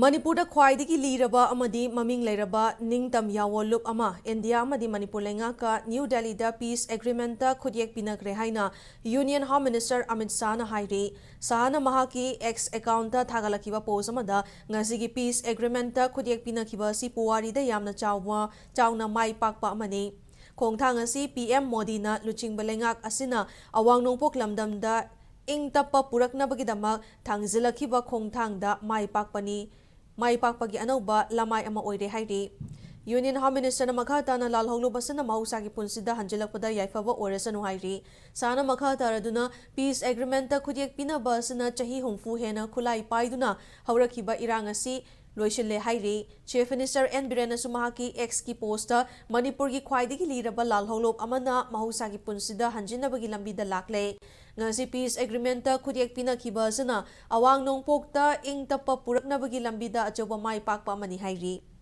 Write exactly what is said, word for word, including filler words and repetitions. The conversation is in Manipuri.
ꯃꯅꯤꯄꯨꯔꯗ ꯈ꯭ꯋꯥꯏꯗꯒꯤ ꯂꯤꯔꯕ ꯑꯃꯗꯤ ꯃꯃꯤꯡ ꯂꯩꯔꯕ ꯅꯤꯡꯇꯝ ꯌꯥꯑꯣꯟ ꯂꯨꯞ ꯑꯃ ꯏꯟꯗꯤꯌꯥ ꯑꯃꯗꯤ ꯃꯅꯤꯄꯨꯔ ꯂꯩꯉꯥꯛꯀ ꯅ꯭ꯌꯨ ꯗꯦꯜꯂꯤꯗ peace agreementꯇ ꯈꯨꯠꯌꯦꯛ ꯄꯤꯅꯈ꯭ꯔꯦ ꯍꯥꯏꯅ Union Home Minister ꯑꯃꯤꯠ ꯁꯥꯍꯅ ꯍꯥꯏꯔꯤ꯫ ꯁꯥꯍꯅ ꯃꯍꯥꯛꯀꯤ X accountꯇ ꯊꯥꯒꯠꯂꯛꯈꯤꯕ post ꯑꯃꯗ ꯉꯁꯤꯒꯤ peace agreementꯇ ꯈꯨꯠꯌꯦꯛ ꯄꯤꯅꯈꯤꯕ ꯑꯁꯤ ꯄꯨꯋꯥꯔꯤꯗ ꯌꯥꯝꯅ ꯆꯥꯎꯕ, ꯆꯥꯎꯅ ꯃꯥꯏ ꯄꯥꯛꯄ ꯑꯃꯅꯤ꯫ ꯈꯣꯡꯊꯥꯡ ꯑꯁꯤ PM ꯃꯣꯗꯤꯅ ꯂꯨꯆꯤꯡꯕ ꯂꯩꯉꯥꯛ ꯑꯁꯤꯅ ꯑꯋꯥꯡ ꯅꯣꯡꯄꯣꯛ ꯂꯝꯗꯝꯗ ꯏꯪ ꯇꯞꯄ ꯄꯨꯔꯛꯅꯕꯒꯤꯗꯃꯛ ꯊꯥꯡꯖꯤꯜꯂꯛꯈꯤꯕ ꯈꯣꯡꯊꯥꯡꯗ ꯃꯥꯏ ꯄꯥꯛꯄꯅꯤ꯫ ꯃꯥꯏ ꯄꯥꯛꯄꯒꯤ ꯑꯅꯧꯕ ꯂꯃꯥꯏ ꯑꯃ ꯑꯣꯏꯔꯦ ꯍꯥꯏꯔꯤ꯫ Union Home Ministerꯅ ꯃꯈꯥ ꯇꯥꯅ ꯂꯥꯜꯍꯧꯂꯨꯞ ꯑꯁꯤꯅ ꯃꯍꯧꯁꯥꯒꯤ ꯄꯨꯟꯁꯤꯗ ꯍꯟꯖꯤꯜꯂꯛꯄꯗ ꯌꯥꯏꯐꯕ ꯑꯣꯏꯔꯁꯅꯨ ꯍꯥꯏꯔꯤ꯫ ꯁꯥꯍꯅ ꯃꯈꯥ ꯇꯥꯔꯗꯨꯅ peace agreementꯇ ꯈꯨꯠꯌꯦꯛ ꯄꯤꯅꯕ ꯑꯁꯤꯅ ꯆꯍꯤ ꯍꯨꯝꯐꯨ ꯍꯦꯟꯅ ꯈꯨꯠꯂꯥꯏ ꯄꯥꯏꯗꯨꯅ ꯍꯧꯔꯛꯈꯤꯕ ꯏꯔꯥꯡ ꯑꯁꯤ ꯂꯣꯏꯁꯤꯜꯂꯦ ꯍꯥꯏꯔꯤ꯫ Chief Minister ꯑꯦꯟ ꯕꯤꯔꯦꯟꯅꯁꯨ ꯃꯍꯥꯛꯀꯤ Xꯀꯤ postꯇ ꯃꯅꯤꯄꯨꯔꯒꯤ ꯈ꯭ꯋꯥꯏꯗꯒꯤ ꯂꯤꯔꯕ ꯂꯥꯜꯍꯧꯂꯨꯞ ꯑꯃꯅ ꯃꯍꯧꯁꯥꯒꯤ ꯄꯨꯟꯁꯤꯗ ꯍꯟꯖꯤꯟꯅꯕꯒꯤ ꯂꯝꯕꯤꯗ ꯂꯥꯛꯂꯦ꯫ ꯉꯁꯤ peace agreementꯇ ꯈꯨꯠꯌꯦꯛ ꯄꯤꯅꯈꯤꯕ ꯑꯁꯤꯅ ꯑꯋꯥꯡ ꯅꯣꯡꯄꯣꯛꯇ ꯏꯪ ꯇꯞꯄ ꯄꯨꯔꯛꯅꯕꯒꯤ ꯂꯝꯕꯤꯗ ꯑꯆꯧꯕ ꯃꯥꯏ ꯄꯥꯛꯄ ꯑꯃꯅꯤ ꯍꯥꯏꯔꯤ꯫